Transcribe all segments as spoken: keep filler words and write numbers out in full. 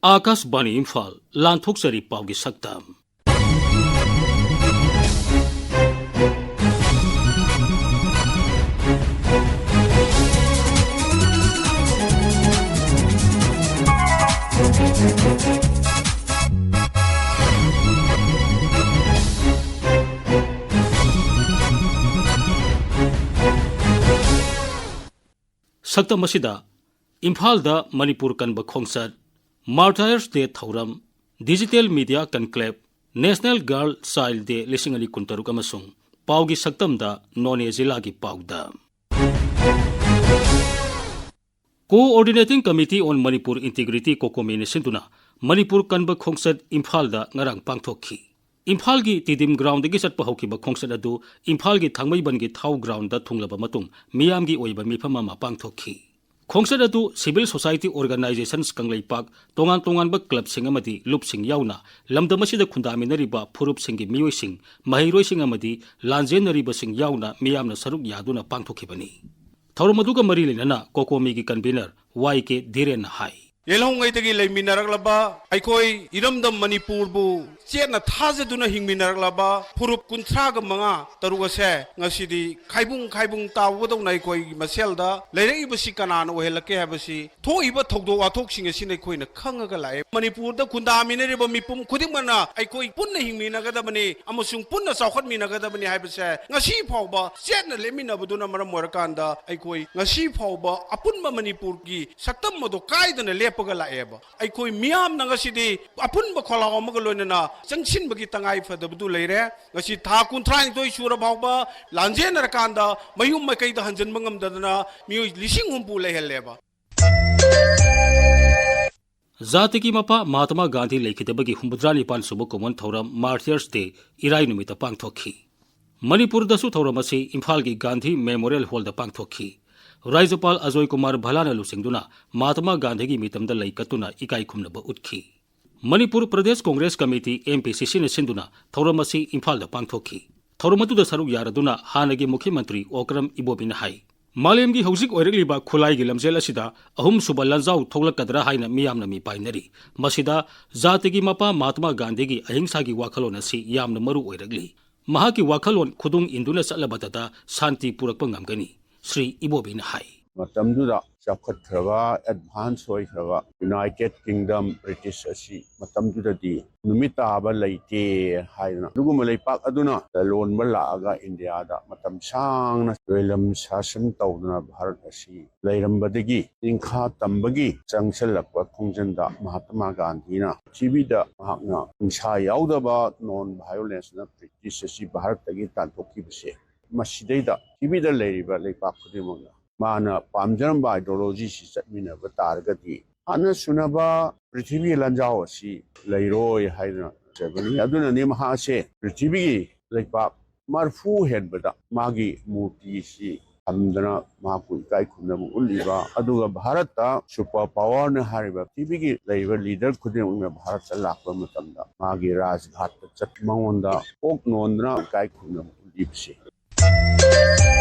ꯑꯥꯀꯥꯁꯕꯥꯅꯤ ꯏꯝꯐꯥꯜ, ꯂꯥꯟꯊꯣꯛꯆꯔꯤ ꯄꯥꯎꯒꯤ ꯁꯛꯇꯝ꯫ ꯁꯛꯇꯝ ꯑꯁꯤꯗ ꯏꯝꯐꯥꯜꯗ ꯃꯅꯤꯄꯨꯔ ꯀꯟꯕ ꯈꯣꯡꯆꯠ, Martyrs Day ꯊꯧꯔꯝ, Digital Media Conclave, National Girl Child Day ꯂꯤꯁꯤꯡ ꯑꯅꯤ ꯀꯨꯟꯇꯔꯨꯛ ꯑꯃꯁꯨꯡ ꯄꯥꯎꯒꯤ ꯁꯛꯇꯝꯗ ꯅꯣꯅꯦ ꯖꯤꯂꯥꯒꯤ ꯄꯥꯎꯗ꯫ Coordinating Committee on Manipur Integrity, COCOMIꯅ ꯁꯤꯟꯗꯨꯅ ꯃꯅꯤꯄꯨꯔ ꯀꯟꯕ ꯈꯣꯡꯆꯠ ꯏꯝꯐꯥꯜꯗ ꯉꯔꯥꯡ ꯄꯥꯡꯊꯣꯛꯈꯤ꯫ ꯏꯝꯐꯥꯜꯒꯤ ꯇꯤꯗꯤꯝ ꯒ꯭ꯔꯥꯎꯟꯗꯒꯤ ꯆꯠꯄ ꯍꯧꯈꯤꯕ ꯈꯣꯡꯆꯠ ꯑꯗꯨ ꯏꯝꯐꯥꯜꯒꯤ ꯊꯥꯡꯃꯩꯕꯟꯒꯤ ꯊꯥꯎ ꯒ꯭ꯔꯥꯎꯟꯗ ꯊꯨꯡꯂꯕ ꯃꯇꯨꯡ ꯃꯤꯌꯥꯝꯒꯤ ꯑꯣꯏꯕ ꯃꯤꯐꯝ ꯑꯃ ꯄꯥꯡꯊꯣꯛꯈꯤ꯫ ꯈꯣꯡꯆꯠ ꯑꯗꯨ civil society organisations ꯀꯪꯂꯩꯄꯥꯛ, ꯇꯣꯉꯥꯟ ꯇꯣꯉꯥꯟꯕ ꯀ꯭ꯂꯕꯁꯤꯡ ꯑꯃꯗꯤ ꯂꯨꯞꯁꯤꯡ ꯌꯥꯎꯅ ꯂꯝꯗꯝ ꯑꯁꯤꯗ ꯈꯨꯟꯗꯥꯃꯤꯟꯅꯔꯤꯕ ꯐꯨꯔꯨꯞꯁꯤꯡꯒꯤ ꯃꯤꯑꯣꯏꯁꯤꯡ, ꯃꯍꯩꯔꯣꯏꯁꯤꯡ ꯑꯃꯗꯤ ꯂꯥꯟꯖꯦꯟꯅꯔꯤꯕꯁꯤꯡ ꯌꯥꯎꯅ ꯃꯤꯌꯥꯝꯅ ꯁꯔꯨꯛ ꯌꯥꯗꯨꯅ ꯄꯥꯡꯊꯣꯛꯈꯤꯕꯅꯤ꯫ ꯊꯧꯔꯝ ꯑꯗꯨꯒ ꯃꯔꯤ ꯂꯩꯅꯅ COCOMIꯒꯤ convener ꯋꯥꯏ ꯀꯦ ꯙꯤꯔꯦꯟꯅ ꯍꯥꯏ꯫ ꯌꯦꯜꯍꯧꯉꯩꯗꯒꯤ ꯂꯩꯃꯤꯟꯅꯔꯛꯂꯕ, ꯑꯩꯈꯣꯏ ꯏꯔꯝꯗꯝ ꯃꯅꯤꯄꯨꯔꯕꯨ ꯆꯦꯠꯅ ꯊꯥꯖꯗꯨꯅ ꯍꯤꯡꯃꯤꯟꯅꯔꯛꯂꯕ ꯐꯨꯔꯨꯞ ꯀꯨꯟꯊ꯭ꯔꯥꯒ ꯃꯉꯥ ꯇꯔꯨꯛ ꯑꯁꯦ ꯉꯁꯤꯗꯤ ꯈꯥꯏꯕꯨꯡ ꯈꯥꯏꯕꯨꯡ ꯇꯥꯎꯕꯗꯧꯅ ꯑꯩꯈꯣꯏꯒꯤ ꯃꯁꯦꯜꯗ ꯂꯩꯔꯛꯏꯕꯁꯤ ꯀꯅꯥꯅ ꯑꯣꯏꯍꯜꯂꯛꯀꯦ ꯍꯥꯏꯕꯁꯤ ꯊꯣꯛꯏꯕ ꯊꯧꯗꯣꯛ ꯋꯥꯊꯣꯛꯁꯤꯡ ꯑꯁꯤꯅ ꯑꯩꯈꯣꯏꯅ ꯈꯪꯉꯒ ꯂꯥꯛꯑꯦ꯫ ꯃꯅꯤꯄꯨꯔꯗ ꯈꯨꯟꯗꯥꯃꯤꯟꯅꯔꯤꯕ ꯃꯤꯄꯨꯝ ꯈꯨꯗꯤꯡꯃꯛꯅ ꯑꯩꯈꯣꯏ ꯄꯨꯟꯅ ꯍꯤꯡꯃꯤꯟꯅꯒꯗꯕꯅꯤ ꯑꯃꯁꯨꯡ ꯄꯨꯟꯅ ꯆꯥꯎꯈꯠꯃꯤꯟꯅꯒꯗꯕꯅꯤ ꯍꯥꯏꯕꯁꯦ ꯉꯁꯤ ꯐꯥꯎꯕ ꯆꯦꯠꯅ ꯂꯦꯞꯃꯤꯟꯅꯕꯗꯨꯅ ꯃꯔꯝ ꯑꯣꯏꯔꯀꯥꯟꯗ ꯑꯩꯈꯣꯏ ꯉꯁꯤ ꯐꯥꯎꯕ ꯑꯄꯨꯟꯕ ꯃꯅꯤꯄꯨꯔꯒꯤ ꯁꯛꯇꯝ ꯑꯗꯨ ꯀꯥꯏꯗꯅ ꯂꯦꯞꯄꯒ ꯂꯥꯛꯑꯦꯕ꯫ ꯑꯩꯈꯣꯏ ꯃꯤꯌꯥꯝꯅ ꯉꯁꯤꯗꯤ ꯑꯄꯨꯟꯕ ꯈꯣꯜꯂꯥꯎ ꯑꯃꯒ ꯂꯣꯏꯅꯅ ꯆꯪꯁꯤꯟꯕꯒꯤ ꯇꯉꯥꯏ ꯐꯗꯕꯗꯨ ꯂꯩꯔꯦ꯫ ꯉꯁꯤ ꯊꯥ ꯀꯨꯟꯊ꯭ꯔꯥꯅꯤꯊꯣꯏ ꯁꯨꯔ ꯐꯥꯎꯕ ꯂꯥꯟꯖꯦꯟꯅꯔꯀꯥꯟꯗ ꯃꯌꯨꯝ ꯃꯀꯩꯗ ꯍꯟꯖꯤꯟꯕ ꯉꯝꯗꯗꯅ ꯃꯤꯑꯣꯏ ꯂꯤꯁꯤꯡ ꯍꯨꯝꯐꯨ ꯂꯩꯍꯜꯂꯦꯕ꯫ ꯖꯥꯇꯤꯒꯤ ꯃꯄꯥ ꯃꯍꯥꯇꯃꯥ ꯒꯥꯟꯙꯤ ꯂꯩꯈꯤꯗꯕꯒꯤ ꯍꯨꯝꯐꯨꯇꯔꯥ ꯅꯤꯄꯥꯟ ꯁꯨꯕ ꯀꯨꯝꯑꯣꯟ ꯊꯧꯔꯝ Martyrs Day ꯏꯔꯥꯏ ꯅꯨꯃꯤꯠꯇ ꯄꯥꯡꯊꯣꯛꯈꯤ꯫ ꯃꯅꯤꯄꯨꯔꯗꯁꯨ ꯊꯧꯔꯝ ꯑꯁꯤ ꯏꯝꯐꯥꯜꯒꯤ ꯒꯥꯟꯙꯤ ꯃꯦꯃꯣꯔꯤꯌꯦꯜ ꯍꯣꯜꯗ ꯄꯥꯡꯊꯣꯛꯈꯤ꯫ ꯔꯥꯖ꯭ꯌꯄꯥꯜ ꯑꯖꯣꯏ ꯀꯨꯃꯥꯔ ꯚꯜꯂꯥꯅ ꯂꯨꯆꯤꯡꯗꯨꯅ ꯃꯍꯥꯇꯃꯥ ꯒꯥꯟꯙꯤꯒꯤ ꯃꯤꯇꯝꯗ ꯂꯩ ꯀꯠꯇꯨꯅ ꯏꯀꯥꯏ ꯈꯨꯝꯅꯕ ꯎꯠꯈꯤ꯫ ꯃꯅꯤꯄꯨꯔ ꯄ꯭ꯔꯗꯦꯁ ꯀꯣꯡꯒ꯭ꯔꯦꯁ ꯀꯃꯤꯇꯤ, MPCCꯅ ꯁꯤꯟꯗꯨꯅ ꯊꯧꯔꯝ ꯑꯁꯤ ꯏꯝꯐꯥꯜꯗ ꯄꯥꯡꯊꯣꯛꯈꯤ꯫ ꯊꯧꯔꯝ ꯑꯗꯨꯗ ꯁꯔꯨꯛ ꯌꯥꯔꯗꯨꯅ ꯍꯥꯟꯅꯒꯤ ꯃꯨꯈ꯭ꯌ ꯃꯟꯇ꯭ꯔꯤ ꯑꯣꯀ꯭ꯔꯝ ꯏꯕꯣꯕꯤꯅ ꯍꯥꯏ, ꯃꯥꯂꯦꯝꯒꯤ ꯍꯧꯖꯤꯛ ꯑꯣꯏꯔꯛꯂꯤꯕ ꯈꯨꯠꯂꯥꯏꯒꯤ ꯂꯝꯖꯦꯜ ꯑꯁꯤꯗ ꯑꯍꯨꯝꯁꯨꯕ ꯂꯥꯟꯖꯥꯎ ꯊꯣꯛꯂꯛꯀꯗ꯭ꯔꯥ ꯍꯥꯏꯅ ꯃꯤꯌꯥꯝꯅ ꯃꯤꯄꯥꯏꯅꯔꯤ꯫ ꯃꯁꯤꯗ ꯖꯥꯇꯤꯒꯤ ꯃꯄꯥ ꯃꯍꯥꯇꯃꯥ ꯒꯥꯟꯙꯤꯒꯤ ꯑꯍꯤꯡꯁꯥꯒꯤ ꯋꯥꯈꯜꯂꯣꯟ ꯑꯁꯤ ꯌꯥꯝꯅ ꯃꯔꯨ ꯑꯣꯏꯔꯛꯂꯤ꯫ ꯃꯍꯥꯛꯀꯤ ꯋꯥꯈꯜꯂꯣꯟ ꯈꯨꯗꯨꯡ ꯏꯟꯗꯨꯅ ꯆꯠꯂꯕꯗꯇ ꯁꯥꯟꯇꯤ ꯄꯨꯔꯛꯄ ꯉꯝꯒꯅꯤ, ꯁ꯭ꯔꯤ ꯏꯕꯣꯕꯤꯅ ꯍꯥꯏ꯫ ꯃꯇꯝꯗꯨꯗ ꯆꯥꯎꯈꯠꯈ꯭ꯔꯕ, ꯑꯦꯗꯚꯥꯟꯁ ꯑꯣꯏꯈ꯭ꯔꯕ ꯌꯨꯅꯥꯏꯇꯦꯗ ꯀꯤꯡꯗꯝ, ꯕ꯭ꯔꯤꯇꯤꯁ ꯑꯁꯤ ꯃꯇꯝꯗꯨꯗꯗꯤ ꯅꯨꯃꯤꯠ ꯇꯥꯕ ꯂꯩꯇꯦ ꯍꯥꯏꯗꯅ, ꯑꯗꯨꯒꯨꯝꯕ ꯂꯩꯄꯥꯛ ꯑꯗꯨꯅ ꯂꯂꯣꯟꯕ ꯂꯥꯛꯑꯒ ꯏꯟꯗꯤꯌꯥꯗ ꯃꯇꯝ ꯁꯥꯡꯅ ꯂꯣꯏꯂꯝ ꯁꯥꯁꯟ ꯇꯧꯗꯨꯅ ꯚꯥꯔꯠ ꯑꯁꯤ ꯂꯩꯔꯝꯕꯗꯒꯤ ꯅꯤꯡꯈꯥ ꯇꯝꯕꯒꯤ ꯆꯪꯁꯤꯜꯂꯛꯄ ꯈꯣꯡꯖꯪꯗ ꯃꯍꯥꯇꯃꯥ ꯒꯥꯟꯙꯤꯅ ꯄ꯭ꯔꯤꯊꯤꯕꯤꯗ ꯃꯍꯥꯛꯅ ꯍꯤꯡꯁꯥ ꯌꯥꯎꯗꯕ, ꯅꯣꯟ ꯚꯥꯏꯑꯣꯂꯦꯟꯁꯅ ꯕ꯭ꯔꯤꯇꯤꯁ ꯑꯁꯤ ꯚꯥꯔꯠꯇꯒꯤ ꯇꯥꯟꯊꯣꯛꯈꯤꯕꯁꯦ, ꯃꯁꯤꯗꯩꯗ ꯄ꯭ꯔꯤꯊꯤꯕꯤꯗ ꯂꯩꯔꯤꯕ ꯂꯩꯄꯥꯛ ꯈꯨꯗꯤꯡꯃꯛꯅ ꯃꯥꯅ ꯄꯥꯝꯖꯔꯝꯕ ꯑꯥꯏꯗꯤꯌꯣꯂꯣꯖꯤꯁꯤ ꯆꯠꯃꯤꯟꯅꯕ ꯇꯥꯔꯒꯗꯤ, ꯍꯥꯟꯅ ꯁꯨꯅꯕ ꯄ꯭ꯔꯤꯊꯤꯕꯤꯒꯤ ꯂꯥꯟꯖꯥꯎ ꯑꯁꯤ ꯂꯩꯔꯣꯏ ꯍꯥꯏꯗꯨꯅ ꯆꯠꯆꯕꯅꯤ꯫ ꯑꯗꯨꯅꯅꯤ ꯃꯍꯥꯛꯁꯦ ꯄ꯭ꯔꯤꯊꯤꯕꯤꯒꯤ ꯂꯩꯄꯥꯛ ꯃꯔꯐꯨ ꯍꯦꯟꯕꯗ ꯃꯥꯒꯤ ꯃꯨꯔꯇꯤꯁꯤ ꯊꯝꯗꯅ ꯃꯍꯥꯛꯄꯨ ꯏꯀꯥꯏ ꯈꯨꯝꯅꯕ ꯎꯠꯂꯤꯕ, ꯑꯗꯨꯒ ꯚꯥꯔꯠꯇ ꯁꯨꯄꯔ ꯄꯥꯋꯔꯅ ꯍꯥꯏꯔꯤꯕ ꯄ꯭ꯔꯤꯊꯤꯕꯤꯒꯤ ꯂꯩꯔꯤꯕ ꯂꯤꯗꯔ ꯈꯨꯗꯤꯡꯃꯛꯅ ꯚꯥꯔꯠꯇ ꯂꯥꯛꯄ ꯃꯇꯝꯗ ꯃꯥꯒꯤ ꯔꯥꯖꯘꯥꯠꯇ ꯆꯠ-, ꯃꯉꯣꯟꯗ ꯀꯣꯛ ꯅꯣꯟꯗꯅ ꯏꯀꯥꯏ ꯈꯨꯝꯅꯕ ꯎꯠꯂꯤꯕꯁꯦ꯫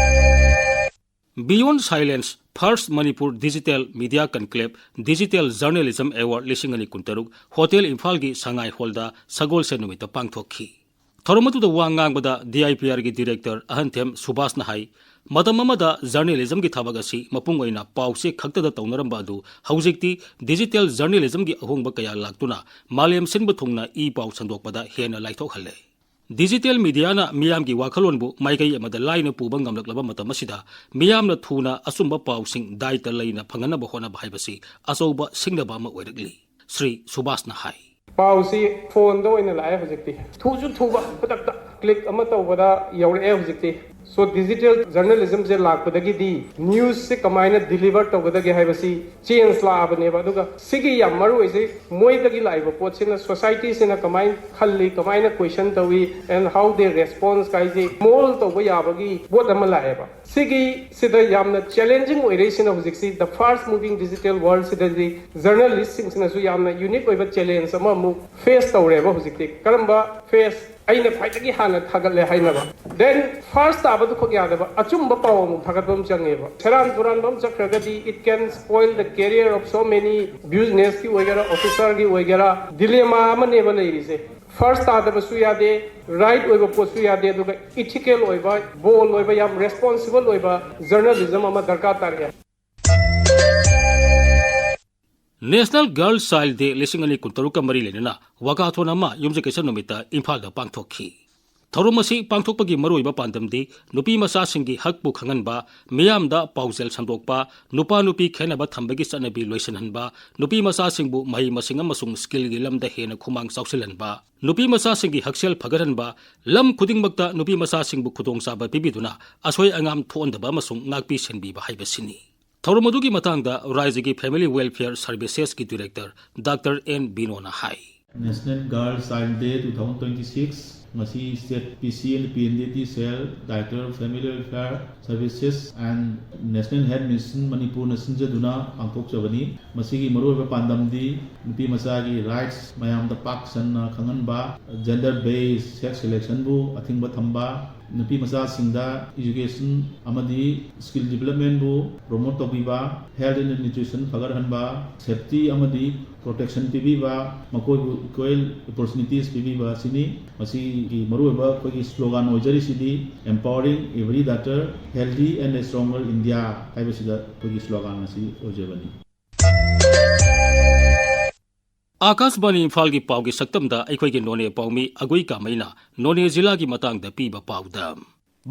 Beyond Silence, First Manipur Digital Media Conclave, Digital Journalism Award ꯂꯤꯁꯤꯡ ꯑꯅꯤ ꯀꯨꯟꯇꯔꯨꯛ ꯍꯣꯇꯦꯜ ꯏꯝꯐꯥꯜꯒꯤ ꯁꯉꯥꯏ ꯍꯣꯜꯗ ꯁꯒꯣꯜꯁꯦꯟ ꯅꯨꯃꯤꯠꯇ ꯄꯥꯡꯊꯣꯛꯈꯤ꯫ ꯊꯧꯔꯝ ꯑꯗꯨꯗ ꯋꯥ ꯉꯥꯡꯕꯗ ꯗꯤ ꯑꯥꯏ ꯄꯤ ꯑꯥꯔꯒꯤ ꯗꯤꯔꯦꯛꯇꯔ ꯑꯍꯟꯊꯦꯝ ꯁꯨꯕꯥꯁꯅ ꯍꯥꯏ, ꯃꯇꯝ ꯑꯃꯗ ꯖꯔꯅꯦꯂꯤꯖꯝꯒꯤ ꯊꯕꯛ ꯑꯁꯤ ꯃꯄꯨꯡ ꯑꯣꯏꯅ ꯄꯥꯎ ꯆꯦ ꯈꯛꯇꯗ ꯇꯧꯅꯔꯝꯕ ꯑꯗꯨ ꯍꯧꯖꯤꯛꯇꯤ ꯗꯤꯖꯤꯇꯦꯜ ꯖꯔꯅꯦꯂꯤꯖꯝꯒꯤ ꯑꯍꯣꯡꯕ ꯀꯌꯥ ꯂꯥꯛꯇꯨꯅ ꯃꯥꯂꯦꯝ ꯁꯤꯟꯕ ꯊꯨꯡꯅ ꯏ ꯄꯥꯎ ꯁꯟꯗꯣꯛꯄꯗ ꯍꯦꯟꯅ ꯂꯥꯏꯊꯣꯛꯍꯜꯂꯦ꯫ ꯗꯤꯖꯤꯇꯦꯜ ꯃꯤꯗꯤꯌꯥꯅ ꯃꯤꯌꯥꯝꯒꯤ ꯋꯥꯈꯜꯂꯣꯟꯕꯨ ꯃꯥꯏꯀꯩ ꯑꯃꯗ ꯂꯥꯏꯅ ꯄꯨꯕ ꯉꯝꯂꯛꯂꯕ ꯃꯇꯝ ꯑꯁꯤꯗ ꯃꯤꯌꯥꯝꯅ ꯊꯨꯅ ꯑꯆꯨꯝꯕ ꯄꯥꯎꯁꯤꯡ ꯗꯥꯏꯇ ꯂꯩꯅ ꯐꯪꯍꯟꯅꯕ ꯍꯣꯠꯅꯕ ꯍꯥꯏꯕꯁꯤ ꯑꯆꯧꯕ ꯁꯤꯡꯅꯕ ꯑꯃ ꯑꯣꯏꯔꯛꯂꯤ, ꯁ꯭ꯔꯤ ꯁꯨꯕꯥꯁꯅ ꯍꯥꯏ꯫ ꯄꯥꯎꯁꯤ ꯐꯣꯟꯗ ꯑꯣꯏꯅ ꯂꯥꯛꯑꯦ ꯍꯧꯖꯤꯛꯇꯤ꯫ ꯊꯨꯁꯨ ꯊꯨꯕ, ꯈꯨꯗꯛꯇ ꯀ꯭ꯂꯤꯛ ꯑꯃ ꯇꯧꯕꯗ ꯌꯧꯔꯛꯑꯦ ꯍꯧꯖꯤꯛꯇꯤ꯫ ꯁꯣ ꯗꯤꯖꯤꯇꯦꯜ ꯖꯔꯅꯦꯂꯤꯖꯝꯁꯦ ꯂꯥꯛꯄꯗꯒꯤꯗꯤ ꯅ꯭ꯌꯨꯁꯁꯦ ꯀꯃꯥꯏꯅ ꯗꯤꯂꯤꯚꯔ ꯇꯧꯒꯗꯒꯦ ꯍꯥꯏꯕꯁꯤ ꯆꯦꯟꯖ ꯂꯥꯛꯑꯕꯅꯦꯕ꯫ ꯑꯗꯨꯒ ꯁꯤꯒꯤ ꯌꯥꯝ ꯃꯔꯨ ꯑꯣꯏꯁꯦ, ꯃꯣꯏꯗꯒꯤ ꯂꯥꯛꯏꯕ ꯄꯣꯠꯁꯤꯅ ꯁꯣꯁꯥꯏꯇꯤꯁꯤꯅ ꯀꯃꯥꯏꯅ ꯈꯜꯂꯤ, ꯀꯃꯥꯏꯅ ꯀꯣꯏꯁꯟ ꯇꯧꯏ, and how they response ꯀꯥꯏꯁꯦ ꯃꯣꯜ ꯇꯧꯕ ꯌꯥꯕꯒꯤ ꯄꯣꯠ ꯑꯃ ꯂꯥꯛꯑꯦꯕ꯫ ꯁꯤꯒꯤ ꯁꯤꯗ ꯌꯥꯝꯅ ꯆꯦꯂꯦꯟꯖꯤꯡ ꯑꯣꯏꯔꯛꯏꯁꯤꯅ ꯍꯧꯖꯤꯛꯁꯤ the fast moving digital world ꯁꯤꯗꯗꯤ ꯖꯔꯅꯦꯂꯤꯁꯁꯤꯡꯁꯤꯅꯁꯨ ꯌꯥꯝꯅ ꯌꯨꯅꯤꯛ ꯑꯣꯏꯕ ꯆꯦꯂꯦꯟꯖ ꯑꯃꯃꯨꯛ ꯐꯦꯁ ꯇꯧꯔꯦꯕ ꯍꯧꯖꯤꯛꯇꯤ꯫ ꯀꯔꯝꯕ ꯐꯦꯁ ꯑꯩꯅ ꯈ꯭ꯋꯥꯏꯗꯒꯤ ꯍꯥꯟꯅ ꯊꯥꯒꯠꯂꯦ ꯍꯥꯏꯅꯕ꯫ Then first ꯇꯥꯕꯗꯨ ꯈꯛ ꯌꯥꯗꯕ, ꯑꯆꯨꯝꯕ ꯄꯥꯎ ꯑꯃꯨꯛ ꯊꯥꯒꯠꯄ ꯑꯃ ꯆꯪꯉꯦꯕ꯫ ꯁꯦꯔꯥꯟ ꯇꯨꯔꯥꯟꯕ ꯑꯃ ꯆꯠꯈ꯭ꯔꯒꯗꯤ it can spoil the career of so many businessꯀꯤ ꯑꯣꯏꯒꯦꯔꯥ, officerꯒꯤ ꯑꯣꯏꯒꯦꯔꯥ, dilemma ꯑꯃꯅꯦꯕ ꯂꯩꯔꯤꯁꯦ꯫ First ꯇꯥꯗꯕꯁꯨ ꯌꯥꯗꯦ, right ꯑꯣꯏꯕ ꯄꯣꯠꯁꯨ ꯌꯥꯗꯦ, ꯑꯗꯨꯒ ethical ꯑꯣꯏꯕ, bold ꯑꯣꯏꯕ, ꯌꯥꯝ responsible ꯑꯣꯏꯕ journalism ꯑꯃ ꯗꯔꯀꯥꯔ ꯇꯥꯔꯛꯑꯦ꯫ National Girl Child Day ꯂꯤꯁꯤꯡ ꯑꯅꯤ ꯀꯨꯟꯇꯔꯨꯛꯀ ꯃꯔꯤ ꯂꯩꯅꯅ walkathon ꯑꯃ ꯌꯨꯝꯖꯀꯩꯁ ꯅꯨꯃꯤꯠꯇ ꯏꯝꯐꯥꯜꯗ ꯄꯥꯡꯊꯣꯛꯈꯤ꯫ ꯊꯧꯔꯝ ꯑꯁꯤ ꯄꯥꯡꯊꯣꯛꯄꯒꯤ ꯃꯔꯨꯑꯣꯏꯕ ꯄꯥꯟꯗꯝꯗꯤ ꯅꯨꯄꯤ ꯃꯆꯥꯁꯤꯡꯒꯤ ꯍꯛꯄꯨ ꯈꯪꯍꯟꯕ, ꯃꯤꯌꯥꯝꯗ ꯄꯥꯎꯖꯦꯜ ꯁꯟꯗꯣꯛꯄ, ꯅꯨꯄꯥ ꯅꯨꯄꯤ ꯈꯦꯠꯅꯕ ꯊꯝꯕꯒꯤ ꯆꯠꯅꯕꯤ ꯂꯣꯏꯁꯤꯟꯍꯟꯕ, ꯅꯨꯄꯤ ꯃꯆꯥꯁꯤꯡꯕꯨ ꯃꯍꯩ ꯃꯁꯤꯡ ꯑꯃꯁꯨꯡ skillꯒꯤ ꯂꯝꯗ ꯍꯦꯟꯅ ꯈꯨꯃꯥꯡ ꯆꯥꯎꯁꯤꯜꯍꯟꯕ, ꯅꯨꯄꯤ ꯃꯆꯥꯁꯤꯡꯒꯤ ꯍꯛꯁꯦꯜ ꯐꯒꯠꯍꯟꯕ, ꯂꯝ ꯈꯨꯗꯤꯡꯃꯛꯇ ꯅꯨꯄꯤ ꯃꯆꯥꯁꯤꯡꯕꯨ ꯈꯨꯗꯣꯡꯆꯥꯕ ꯄꯤꯕꯤꯗꯨꯅ ꯑꯁꯣꯏ ꯑꯉꯥꯝ ꯊꯣꯛꯍꯟꯗꯕ ꯑꯃꯁꯨꯡ ꯉꯥꯛꯄꯤ ꯁꯦꯟꯕꯤꯕ ꯍꯥꯏꯕꯁꯤꯅꯤ꯫ ꯊꯧꯔꯝ ꯑꯗꯨꯒꯤ ꯃꯇꯥꯡꯗ ꯔꯥꯏꯖ꯭ꯌꯒꯤ Family Welfare Servicesꯀꯤ Director Doctor N ꯕꯤꯅꯣꯅ ꯍꯥꯏ꯫ National Girl Child Day two thousand twenty-six ꯉꯁꯤ state P C and P N D T cell, Director Family Welfare Services and National Health Mission ꯃꯅꯤꯄꯨꯔꯅ ꯁꯤꯟꯖꯗꯨꯅ ꯄꯥꯡꯊꯣꯛꯆꯕꯅꯤ꯫ ꯃꯁꯤꯒꯤ ꯃꯔꯨꯑꯣꯏꯕ ꯄꯥꯟꯗꯝꯗꯤ ꯅꯨꯄꯤ ꯃꯆꯥꯒꯤ rights ꯃꯌꯥꯝꯗ ꯄꯥꯛ ꯁꯟꯅ ꯈꯪꯍꯟꯕ, gender based sex selectionꯕꯨ ꯑꯊꯤꯡꯕ ꯊꯝꯕ, ꯅꯨꯄꯤ ꯃꯆꯥꯁꯤꯡꯗ education ꯑꯃꯗꯤ skill developmentꯕꯨ promote ꯇꯧꯕꯤꯕ, health and nutrition ꯐꯒꯠꯍꯟꯕ, safety ꯑꯃꯗꯤ protection ꯄꯤꯕꯤꯕ, ꯃꯈꯣꯏꯕꯨ equal opportunities ꯄꯤꯕꯤꯕ ꯑꯁꯤꯅꯤ꯫ ꯃꯁꯤꯒꯤ ꯃꯔꯨꯑꯣꯏꯕ ꯑꯩꯈꯣꯏꯒꯤ slogan ꯑꯣꯏꯖꯔꯤꯁꯤꯗꯤ "Empowering every daughter, healthy and stronger India" ꯍꯥꯏꯕꯁꯤꯗ ꯑꯩꯈꯣꯏꯒꯤ slogan ꯑꯁꯤ ꯑꯣꯏꯖꯕꯅꯤ꯫ ꯑꯥꯀꯥꯁꯕꯥꯅꯤ ꯏꯝꯐꯥꯜꯒꯤ ꯄꯥꯎꯒꯤ ꯁꯛꯇꯝꯗ ꯑꯩꯈꯣꯏꯒꯤ ꯅꯣꯅꯦ ꯄꯥꯎꯃꯤ ꯑꯒꯨꯏ ꯀꯥꯃꯩꯅ ꯅꯣꯅꯦ ꯖꯤꯂꯥꯒꯤ ꯃꯇꯥꯡꯗ ꯄꯤꯕ ꯄꯥꯎꯗ꯫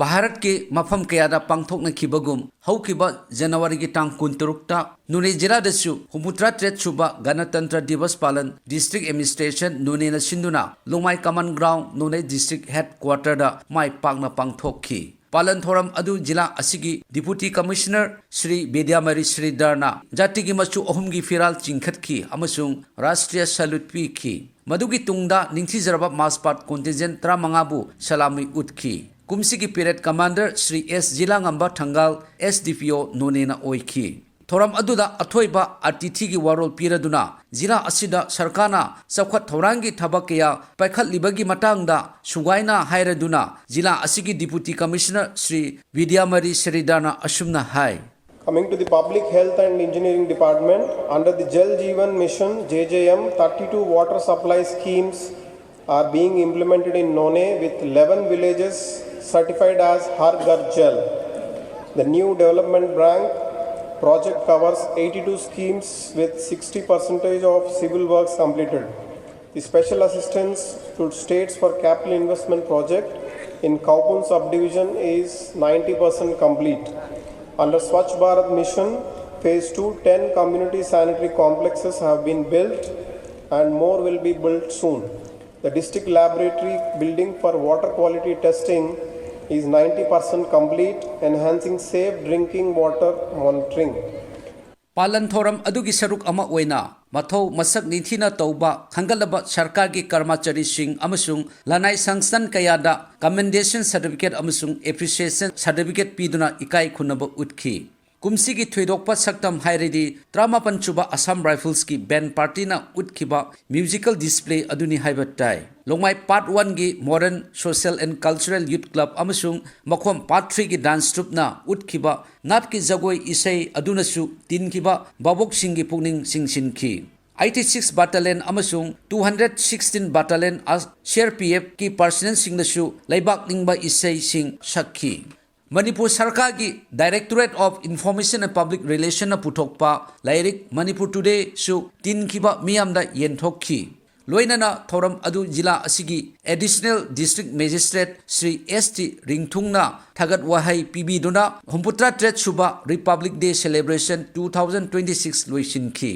ꯚꯥꯔꯠꯀꯤ ꯃꯐꯝ ꯀꯌꯥꯗ ꯄꯥꯡꯊꯣꯛꯅꯈꯤꯕꯒꯨꯝ, ꯍꯧꯈꯤꯕ ꯖꯅꯋꯥꯔꯤꯒꯤ ꯇꯥꯡ ꯀꯨꯟꯇꯔꯨꯛꯇ ꯅꯣꯅꯦ ꯖꯤꯂꯥꯗꯁꯨ ꯍꯨꯝꯐꯨꯇꯔꯥ ꯇꯔꯦꯠ ꯁꯨꯕ ꯒꯅꯇꯟꯇ꯭ꯔ ꯗꯤꯕꯁ ꯄꯥꯂꯟ district administration ꯅꯣꯅꯦꯅ ꯁꯤꯟꯗꯨꯅ ꯂꯣꯡꯃꯥꯏ common ground ꯅꯣꯅꯦ district headquarterꯗ ꯃꯥꯏ ꯄꯥꯛꯅ ꯄꯥꯡꯊꯣꯛꯈꯤ꯫ ꯄꯥꯂꯟ ꯊꯧꯔꯝ ꯑꯗꯨ ꯖꯤꯂꯥ ꯑꯁꯤꯒꯤ Deputy Commissioner ꯁ꯭ꯔꯤ ꯕꯤꯗ꯭ꯌꯥꯃꯔꯤ ꯁ꯭ꯔꯤꯙꯔꯅ ꯖꯥꯇꯤꯒꯤ ꯃꯆꯨ ꯑꯍꯨꯝꯒꯤ ꯐꯤꯔꯥꯜ ꯆꯤꯡꯈꯠꯈꯤ ꯑꯃꯁꯨꯡ ꯔꯥꯁꯇ꯭ꯔꯤꯌ salute ꯄꯤꯈꯤ꯫ ꯃꯗꯨꯒꯤ ꯇꯨꯡꯗ ꯅꯤꯡꯊꯤꯖꯔꯕ ꯃꯥꯔꯆ ꯄꯥꯁ contingent ꯇꯔꯥꯃꯉꯥꯕꯨ ꯁꯂꯥꯃꯤ ꯎꯠꯈꯤ꯫ ꯀꯨꯝꯁꯤꯒꯤ parade commander ꯁ꯭ꯔꯤ ꯑꯦꯁ ꯖꯤꯂꯥꯉꯝꯕ ꯊꯪꯒꯥꯜ, S D P O ꯅꯣꯅꯦꯅ ꯑꯣꯏꯈꯤ꯫ ꯊꯧꯔꯝ ꯑꯗꯨꯗ ꯑꯊꯣꯏꯕ ꯑꯇꯤꯊꯤꯒꯤ ꯋꯥꯔꯣꯜ ꯄꯤꯔꯗꯨꯅ ꯖꯤꯂꯥ ꯑꯁꯤꯗ ꯁꯔꯀꯥꯔꯅ ꯆꯥꯎꯈꯠ ꯊꯧꯔꯥꯡꯒꯤ ꯊꯕꯛ ꯀꯌꯥ ꯄꯥꯏꯈꯠꯂꯤꯕꯒꯤ ꯃꯇꯥꯡꯗ ꯁꯨꯒꯥꯏꯅ ꯍꯥꯏꯔꯗꯨꯅ ꯖꯤꯂꯥ ꯑꯁꯤꯒꯤ Deputy Commissioner ꯁ꯭ꯔꯤ ꯕꯤꯗ꯭ꯌꯥꯃꯔꯤ ꯁꯔꯤꯗꯥꯅ ꯑꯁꯨꯝꯅ ꯍꯥꯏ꯫ Coming to the Public Health and Engineering Department, under the Jal Jeevan Mission, J J M, thirty-two water supply schemes are being implemented in Noney, with eleven villages certified as Har Ghar Jal. The new development bank project covers eighty-two schemes with sixty percentage of civil works completed. The special assistance to states for capital investment project in Kaupon subdivision is ninety percent complete. Under Swachh Bharat Mission, phase two, ten community sanitary complexes have been built and more will be built soon. The district laboratory building for water quality testing is ninety percent complete, enhancing safe drinking water monitoring. ꯄꯥꯂꯟ ꯊꯧꯔꯝ ꯑꯗꯨꯒꯤ ꯁꯔꯨꯛ ꯑꯃ ꯑꯣꯏꯅ ꯃꯊꯧ ꯃꯁꯛ ꯅꯤꯡꯊꯤꯅ ꯇꯧꯕ ꯈꯟꯒꯠꯂꯕ ꯁꯔꯀꯥꯔꯒꯤ ꯀꯔꯃꯆꯥꯔꯤꯁꯤꯡ ꯑꯃꯁꯨꯡ ꯂꯅꯥꯏ ꯁꯪꯁꯊꯥꯟ ꯀꯌꯥꯗ commendation certificate ꯑꯃꯁꯨꯡ appreciation certificate ꯄꯤꯗꯨꯅ ꯏꯀꯥꯏ ꯈꯨꯝꯅꯕ ꯎꯠꯈꯤ꯫ ꯀꯨꯝꯁꯤꯒꯤ ꯊꯣꯏꯗꯣꯛꯄ ꯁꯛꯇꯝ ꯍꯥꯏꯔꯗꯤ ꯇꯔꯥꯃꯥꯄꯟ ꯁꯨꯕ Assam Riflesꯀꯤ band partyꯅ ꯎꯠꯈꯤꯕ musical display ꯑꯗꯨꯅꯤ ꯍꯥꯏꯕ ꯇꯥꯏ꯫ ꯂꯣꯡꯃꯥꯏ Part Oneꯒꯤ Modern Social and Cultural Youth Club ꯑꯃꯁꯨꯡ ꯃꯈꯣꯝ Part Threeꯒꯤ dance troupeꯅ ꯎꯠꯈꯤꯕ ꯅꯥꯠꯀꯤ ꯖꯒꯣꯏ ꯏꯁꯩ ꯑꯗꯨꯅꯁꯨ ꯇꯤꯟꯈꯤꯕ ꯚꯥꯕꯣꯛꯁꯤꯡꯒꯤ ꯄꯨꯛꯅꯤꯡ ꯆꯤꯡꯁꯤꯟꯈꯤ꯫ Eighty six Battalion ꯑꯃꯁꯨꯡ two hundred sixteen Battalion CRPFꯀꯤ personnelꯁꯤꯡꯅꯁꯨ ꯂꯩꯕꯥꯛ ꯅꯤꯡꯕ ꯏꯁꯩꯁꯤꯡ ꯁꯛꯈꯤ꯫ ꯃꯅꯤꯄꯨꯔ ꯁꯔꯀꯥꯔꯒꯤ Directorate of Information and Public Relationꯅ ꯄꯨꯊꯣꯛꯄ ꯂꯥꯏꯔꯤꯛ Manipur Todayꯁꯨ ꯇꯤꯟꯈꯤꯕ ꯃꯤꯌꯥꯝꯗ ꯌꯦꯟꯊꯣꯛꯈꯤ꯫ ꯂꯣꯏꯅꯅ ꯊꯧꯔꯝ ꯑꯗꯨ ꯖꯤꯂꯥ ꯑꯁꯤꯒꯤ Additional District Magistrate ꯁ꯭ꯔꯤ ꯑꯦꯁ ꯇꯤ ꯔꯤꯡꯊꯨꯡꯅ ꯊꯥꯒꯠ ꯋꯥꯍꯩ ꯄꯤꯕꯤꯗꯨꯅ ꯍꯨꯝꯐꯨꯇꯔꯥ ꯇꯔꯦꯠ ꯁꯨꯕ Republic Day Celebration two thousand twenty six ꯂꯣꯏꯁꯤꯟꯈꯤ꯫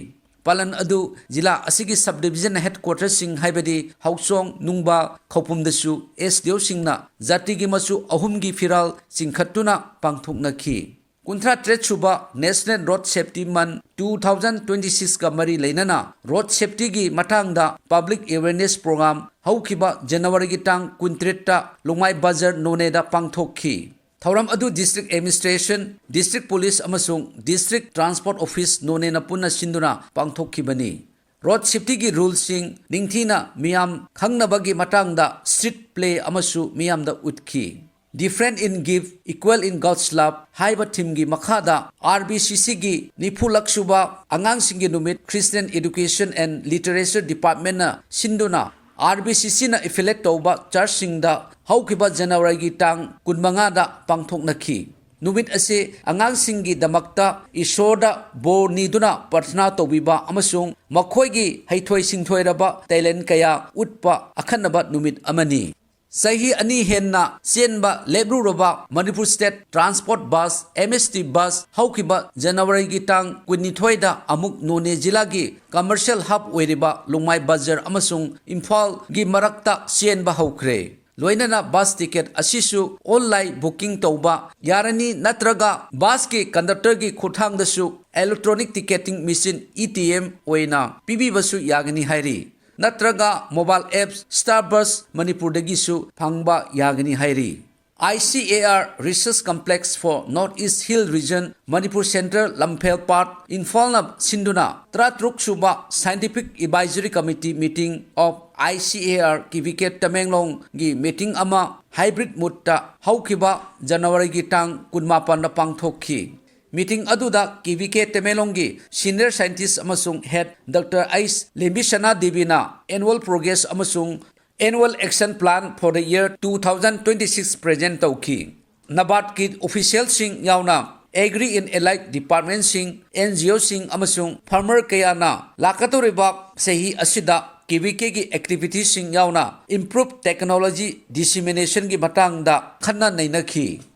ꯄꯥꯂꯟ ꯑꯗꯨ ꯖꯤꯂꯥ ꯑꯁꯤꯒꯤ subdivision headquarterꯁꯤꯡ ꯍꯥꯏꯕꯗꯤ ꯍꯥꯎꯆꯣꯡ, ꯅꯨꯡꯕꯥ, ꯈꯧꯄꯨꯝꯗꯁꯨ SDOꯁꯤꯡꯅ ꯖꯥꯇꯤꯒꯤ ꯃꯆꯨ ꯑꯍꯨꯝꯒꯤ ꯐꯤꯔꯥꯜ ꯆꯤꯡꯈꯠꯇꯨꯅ ꯄꯥꯡꯊꯣꯛꯅꯈꯤ꯫ ꯀꯨꯟꯊ꯭ꯔꯥ ꯇꯔꯦꯠ ꯁꯨꯕ National Road Safety Month two thousand twenty sixꯀ ꯃꯔꯤ ꯂꯩꯅꯅ road safetyꯒꯤ ꯃꯇꯥꯡꯗ public awareness program ꯍꯧꯈꯤꯕ ꯖꯅꯋꯥꯔꯤꯒꯤ ꯇꯥꯡ ꯀꯨꯟꯇꯔꯦꯠꯇ ꯂꯣꯡꯃꯥꯏ ꯕꯖꯥꯔ ꯅꯣꯅꯦꯗ ꯄꯥꯡꯊꯣꯛꯈꯤ꯫ ꯊꯧꯔꯝ ꯑꯗꯨ District Administration, District Police ꯑꯃꯁꯨꯡ District Transport Office ꯅꯣꯅꯦꯅ ꯄꯨꯟꯅ ꯁꯤꯟꯗꯨꯅ ꯄꯥꯡꯊꯣꯛꯈꯤꯕꯅꯤ꯫ Road safetyꯒꯤ ruleꯁꯤꯡ ꯅꯤꯡꯊꯤꯅ ꯃꯤꯌꯥꯝ ꯈꯪꯅꯕꯒꯤ ꯃꯇꯥꯡꯗ street play ꯑꯃꯁꯨ ꯃꯤꯌꯥꯝꯗ ꯎꯠꯈꯤ꯫ Different in gift, equal in God's love ꯍꯥꯏꯕ themeꯒꯤ ꯃꯈꯥꯗ RBCCꯒꯤ ꯅꯤꯐꯨꯂꯛ ꯁꯨꯕ ꯑꯉꯥꯡꯁꯤꯡꯒꯤ ꯅꯨꯃꯤꯠ Christian Education and Literature Departmentꯅ ꯁꯤꯟꯗꯨꯅ RBCCꯅ affiliate ꯇꯧꯕ churchꯁꯤꯡꯗ ꯍꯧꯈꯤꯕ Januaryꯒꯤ ꯇꯥꯡ ꯀꯨꯟꯃꯉꯥꯗ ꯄꯥꯡꯊꯣꯛꯅꯈꯤ꯫ ꯅꯨꯃꯤꯠ ꯑꯁꯤ ꯑꯉꯥꯡꯁꯤꯡꯒꯤꯗꯃꯛꯇ ꯏꯁꯣꯔꯗ ꯕꯣꯔ ꯅꯤꯗꯨꯅ ꯄ꯭ꯔꯊꯅꯥ ꯇꯧꯕꯤꯕ ꯑꯃꯁꯨꯡ ꯃꯈꯣꯏꯒꯤ ꯍꯩꯊꯣꯏ ꯁꯤꯡꯊꯣꯏꯔꯕ talent ꯀꯌꯥ ꯎꯠꯄ ꯑꯈꯟꯅꯕ ꯅꯨꯃꯤꯠ ꯑꯃꯅꯤ꯫ ꯆꯍꯤ ꯑꯅꯤ ꯍꯦꯟꯅ ꯆꯦꯟꯕ ꯂꯦꯞꯂꯨꯔꯕ Manipur State Transport Bus, MST bus, ꯍꯧꯈꯤꯕ Januaryꯒꯤ ꯇꯥꯡ ꯀꯨꯟꯅꯤꯊꯣꯏꯗ ꯑꯃꯨꯛ ꯅꯣꯅꯦ ꯖꯤꯂꯥꯒꯤ commercial hub ꯑꯣꯏꯔꯤꯕ ꯂꯨꯡꯃꯥꯏ ꯕꯖꯥꯔ ꯑꯃꯁꯨꯡ ꯏꯝꯐꯥꯜꯒꯤ ꯃꯔꯛꯇ ꯆꯦꯟꯕ ꯍꯧꯈ꯭ꯔꯦ꯫ ꯂꯣꯏꯅꯅ bus ticket ꯑꯁꯤꯁꯨ online booking ꯇꯧꯕ ꯌꯥꯔꯅꯤ, ꯅꯠꯇ꯭ꯔꯒ busꯀꯤ conductorꯒꯤ ꯈꯨꯠꯊꯥꯡꯗꯁꯨ electronic ticketing machine, ETM, ꯑꯣꯏꯅ ꯄꯤꯕꯤꯕꯁꯨ ꯌꯥꯒꯅꯤ ꯍꯥꯏꯔꯤ꯫ ꯅꯠꯇ꯭ꯔꯒ mobile apps Star Bus ꯃꯅꯤꯄꯨꯔꯗꯒꯤꯁꯨ ꯐꯪꯕ ꯌꯥꯒꯅꯤ ꯍꯥꯏꯔꯤ꯫ ICAR Research Complex for North East Hill Region, Manipur Centre, ꯂꯝꯐꯦꯜ ꯄꯥꯠ, ꯏꯝꯐꯥꯜꯅ ꯁꯤꯟꯗꯨꯅ ꯇꯔꯥꯇꯔꯨꯛ ꯁꯨꯕ Scientific Advisory Committee meeting of ICAR KVK ꯇꯃꯦꯡꯂꯣꯡꯒꯤ meeting ꯑꯃ hybrid modeꯇ ꯍꯧꯈꯤꯕ Januaryꯒꯤ ꯇꯥꯡ ꯀꯨꯟꯃꯥꯄꯟꯗ ꯄꯥꯡꯊꯣꯛꯈꯤ꯫ Meeting ꯑꯗꯨꯗ KVK ꯇꯃꯦꯡꯂꯣꯡꯒꯤ senior scientist ꯑꯃꯁꯨꯡ head Doctor ꯑꯩꯆ ꯂꯦꯝꯕꯤꯁꯅꯥ ꯗꯦꯕꯤꯅ annual progress ꯑꯃꯁꯨꯡ annual action plan for the year two thousand twenty-six present ꯇꯧꯈꯤ꯫ NABARDꯀꯤ officialꯁꯤꯡ ꯌꯥꯎꯅ Agri and Allied Departmentꯁꯤꯡ, NGOꯁꯤꯡ ꯑꯃꯁꯨꯡ farmer ꯀꯌꯥꯅ ꯂꯥꯛꯀꯗꯧꯔꯤꯕ ꯆꯍꯤ ꯑꯁꯤꯗ KVKꯒꯤ activityꯁꯤꯡ ꯌꯥꯎꯅ improve technology disseminationꯒꯤ ꯃꯇꯥꯡꯗ ꯈꯟꯅ ꯅꯩꯅꯈꯤ꯫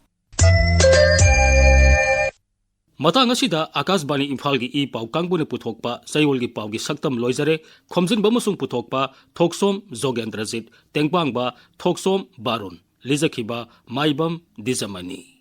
ꯃꯇꯥꯡ ꯑꯁꯤꯗ ꯑꯥꯀꯥꯁꯕꯥꯅꯤ ꯏꯝꯐꯥꯜꯒꯤ ꯏ ꯄꯥꯎ ꯀꯥꯡꯕꯨꯅ ꯄꯨꯊꯣꯛꯄ ꯆꯌꯣꯜꯒꯤ ꯄꯥꯎꯒꯤ ꯁꯛꯇꯝ ꯂꯣꯏꯖꯔꯦ꯫ ꯈꯣꯝꯖꯤꯟꯕ ꯑꯃꯁꯨꯡ ꯄꯨꯊꯣꯛꯄ ꯊꯣꯛꯁꯣꯝ ꯖꯣꯒꯦꯟꯗ꯭ꯔꯖꯤꯠ, ꯇꯦꯡꯕꯥꯡꯕ ꯊꯣꯛꯁꯣꯝ ꯕꯥꯔꯨꯟ, ꯂꯤꯖꯈꯤꯕ ꯃꯥꯏꯕꯝ ꯗꯤꯖꯃꯅꯤ꯫